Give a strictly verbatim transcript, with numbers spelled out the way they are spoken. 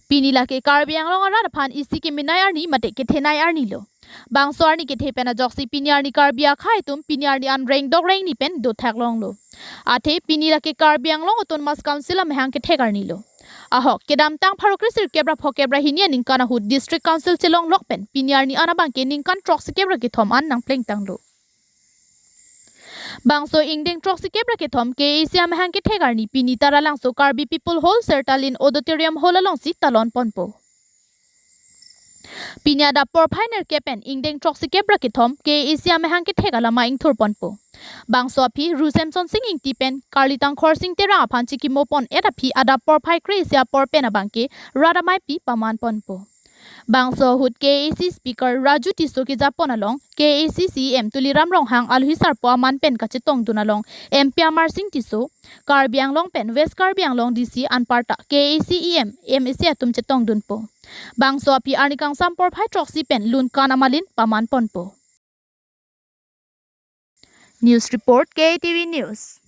Pini lake Karbi Anglong arat aphan isi kemenei arni mate kethenei arni lo. Bangso arni kethe pen ajoksi pini arni Karbi akhei atum pini arni an rengdok rengni pen dothak longlo. Athe pini lake Karbi Anglong Autonomous Council amahang kethek arni lo. Ahok kedamtang pharo kre sirkep ra phokep ra hini aningkan ahut District Council chelonglok pen pini arni an abangke ningkan throksikep ra kethom an nangplengtanglo. Bangso ingdeng throksikep ra kethom K A A C amahang kethek arni pini Taralangso Karbi People Hall, Sertalin Auditorium Hall alongsi talon ponpo. Pini adap porphai nerkep pen ingdeng throksikep ra kethom K A A C amahang kethek alama ingthur ponpo. Bangso aphi Ru Semsonsing Ingti pen Karli Tangkhorsing Terang aphan chikimo pon-et aphi adap porphai kre isi apor pen abangke rat ameipi paman ponpo. Bangso ahut K A A C Speaker Raju Tisso kejapon along K A A C C E M Tuliram Ronghang alohi sarpo aman pen kachetongdun along M P Amarsing Tisso, Karbi Anglong pen West Karbi Anglong D C anparta K A A C E M, M A C atum chetongdunpo. Bangso aphi arni kangsam porphai throksi pen lun kan amalin paman ponpo. News report, K A T V News.